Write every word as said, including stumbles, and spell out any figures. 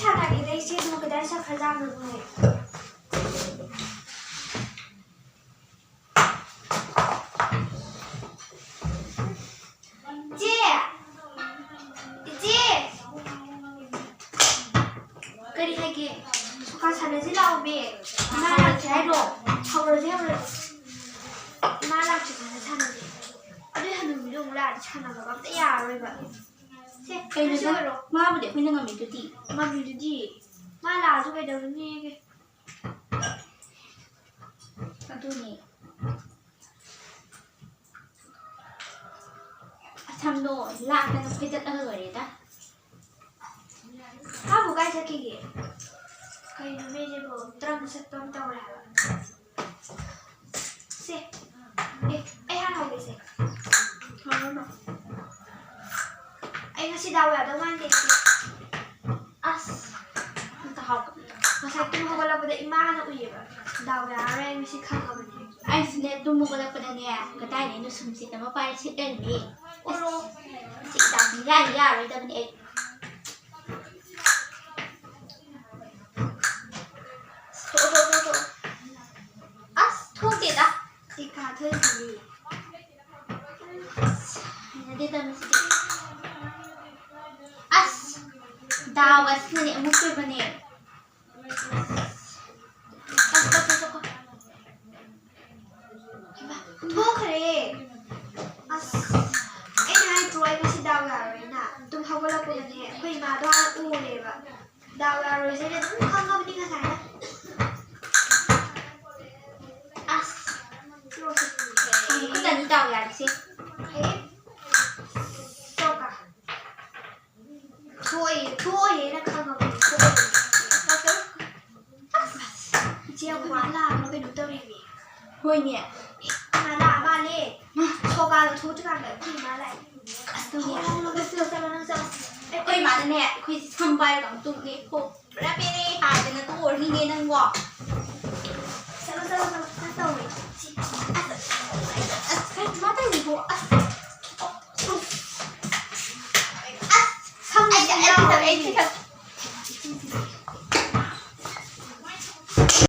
ꯁꯥꯟꯅꯒꯦꯗ ꯏꯆꯦꯗꯨ ꯀꯗꯥꯏ ꯆꯠꯈ꯭ꯔꯖꯥꯠꯅꯣꯅꯦ? ꯏꯆꯦ! ꯏꯆꯦ! ꯀꯔꯤ ꯍꯥꯏꯒꯦ? ꯁꯣꯀꯥ ꯁꯥꯟꯅꯁꯤ ꯂꯥꯛꯑꯣꯃꯦ꯫ ꯏꯃꯥ ꯂꯥꯛꯇ꯭ꯔꯤ ꯍꯥꯏꯔꯣ? ꯍꯧꯔꯁꯦ, ꯍꯧꯔꯁꯦ꯫ ꯏꯃꯥ ꯂꯥꯛꯇ꯭ꯔꯤꯀꯥꯟꯗ ꯁꯥꯟꯅꯁꯦ꯫ ꯑꯗꯨꯏ ꯍꯅꯨꯕꯤꯗꯣ ꯑꯃꯨꯛ ꯂꯥꯛꯑꯗꯤ ꯁꯥꯟꯅꯕꯒ ꯑꯝꯇ ꯌꯥꯔꯔꯣꯏꯕ꯫ ꯁꯦ, ꯀꯩꯅꯣ ꯁꯤ ꯅꯪ ꯑꯣꯏꯔꯣ꯫ ꯃꯥꯕꯨꯗꯤ ꯑꯩꯈꯣꯏꯅ ꯉꯝꯃꯤꯗꯨꯗꯤ꯫ ꯉꯝꯃꯤꯗꯨꯗꯤ꯫ ꯃꯥ ꯂꯥꯛꯑꯁꯨ ꯀꯩꯗꯧꯔꯨꯅꯤꯒꯦ? ꯑꯗꯨꯅꯤ꯫ ꯑꯁꯝꯗꯣ ꯂꯥꯛꯇꯅ ꯐꯣꯏꯗꯠꯂꯒ ꯂꯣꯏꯔꯦꯗ꯫ ꯃꯥꯕꯨ ꯀꯥꯏ ꯆꯠꯈꯤꯒꯦ? ꯀꯩꯅꯣ ꯃꯤꯁꯤꯕꯨ ꯇ꯭ꯔꯪ ꯆꯠꯄ ꯑꯃ ꯇꯧꯔꯦ ꯍꯥꯏꯕ꯫ ꯁꯦ꯫ ꯑꯦ, ꯑꯩ ꯍꯥꯟꯅ ꯍꯧꯒꯦꯁꯦ꯫ ꯍꯧꯔꯣ, ꯍꯧꯔꯣ꯫ ꯑꯩ ꯉꯁꯤ ꯗꯥꯎ ꯌꯥꯗꯧ ꯃꯥꯟꯗꯦ ꯏꯆꯦ꯫ ꯑꯁ, ꯑꯝꯇ ꯍꯥꯎ-, ꯉꯁꯥꯏ ꯇꯨꯝ ꯍꯧꯒꯠꯂꯛꯄꯗ ꯏꯃꯥꯅ ꯎꯏꯌꯦꯕ꯫ ꯗꯥꯎ ꯌꯥꯔꯔꯣꯏ, ꯑꯩ ꯉꯁꯤ ꯈꯪꯉꯕꯅꯦ꯫ ꯑꯩꯁꯨꯅꯦ, ꯇꯨꯝ ꯍꯧꯒꯠꯂꯛꯄꯗꯅꯦ, ꯀꯗꯥꯏꯗꯩꯅꯣ ꯁꯨꯝ ꯁꯤꯠ ꯑꯃ ꯄꯥꯏꯔ ꯁꯤꯠ ꯂꯩꯔꯝꯃꯦ꯫ ꯑꯣꯂꯣ꯫ ꯑꯁ, ꯁꯤ ꯍꯤꯗꯥꯛꯁꯤ ꯌꯥꯔꯤ ꯌꯥꯔꯣꯏꯗꯕꯅꯦ ꯑꯩ꯫ ꯊꯣꯛꯑꯣ, ꯊꯣꯛꯑꯣ, ꯊꯣꯛꯑꯣ, ꯊꯣꯛꯑꯣ꯫ ꯑꯁ, ꯊꯣꯛꯇꯦꯗ꯫ ꯁꯤ ꯀꯥ ꯊꯣꯛꯏꯁꯤꯗꯤ꯫ ꯍꯩꯅꯗꯦ ꯇꯧꯔꯤꯁꯤꯗꯤ꯫ ꯑꯁ! ꯗꯥꯎ ꯑꯁꯤꯅꯅꯦ ꯑꯃꯨꯛꯇꯣꯏꯕꯅꯦ꯫ ꯑꯁ, ꯑꯁ, ꯑꯁ, ꯑꯁ, ꯑꯁ꯫ ꯍꯩꯃꯥ, ꯊꯣꯛꯈ꯭ꯔꯦ꯫ ꯑꯁ, ꯑꯩꯅ ꯍꯥꯏꯗ꯭ꯔꯣ ꯑꯩ ꯉꯁꯤ ꯗꯥꯎ ꯌꯥꯔꯣꯏꯅ? ꯇꯨꯝ ꯍꯧꯒꯠꯂꯛꯄꯒꯅꯦ ꯑꯩꯈꯣꯏ ꯏꯃꯥꯗꯣ ꯍꯥꯟꯅ ꯎꯔꯦꯕ꯫ ꯗꯥꯎ ꯌꯥꯔꯣꯏꯁꯦ ꯑꯩꯅ ꯑꯗꯨꯝ ꯈꯪꯉꯕꯅꯤ ꯉꯁꯥꯏꯅ꯫ ꯑꯁ, ꯈꯨꯠ ꯑꯅꯤ ꯗꯥꯎ ꯌꯥꯔꯤꯁꯦ꯫ ꯊꯣꯛꯑꯦ, ꯊꯣꯛꯑꯦꯅ ꯈꯪꯉꯕꯅꯤ, ꯊꯣꯛꯑꯦ꯫ ꯑꯁ, ꯏꯆꯦ, ꯑꯩꯈꯣꯏ ꯃꯥ ꯂꯥꯛꯑꯕ꯭ꯔꯥ ꯀꯩꯅꯣꯝ ꯇꯧꯔꯦꯃꯤ꯫ ꯍꯣꯏꯅꯦ꯫ ꯏꯃꯥ ꯂꯥꯛꯑ ꯃꯥꯜꯂꯦ꯫ ꯁꯣꯀꯥꯗꯣ ꯊꯣꯛꯇ꯭ꯔꯤꯀꯥꯟꯗ ꯑꯩꯈꯣꯏ ꯏꯃꯥ ꯂꯥꯛꯑꯦ꯫ ꯑꯁ, ꯂꯥꯛꯑꯣ, ꯂꯥꯛꯑꯣ, ꯂꯥꯛꯑꯣ, ꯆꯠꯂꯣ, ꯆꯠꯂꯣ, ꯅꯪ ꯆꯠꯂꯣ꯫ ꯑꯩꯈꯣꯏ ꯏꯃꯥꯅꯅꯦ, ꯑꯩꯈꯣꯏꯁꯦ ꯁꯝ ꯄꯥꯏꯔꯒ ꯑꯃꯨꯛ ꯇꯨꯝꯅꯤ꯫ ꯈꯣ, ꯄꯨꯔꯥ ꯄꯦꯔꯦ ꯍꯥꯏꯗꯅ ꯇꯣꯛꯑꯅꯤꯅꯦ ꯅꯪꯕꯣ꯫ ꯆꯠꯂꯣ, ꯆꯠꯂꯣ, ꯆꯠꯂꯣ, ꯅꯪ ꯇꯧꯔꯦ꯫ ꯑꯁ, ꯑꯁ, ꯀꯩꯅꯣ ꯃꯥ ꯇꯧꯔꯤꯕꯣ? ꯑꯁ, ꯑꯁ, ꯁꯝ ꯑꯩ, ꯑꯩ ꯈꯤꯇꯪ, ꯑꯩ ꯈꯤꯇꯪ꯫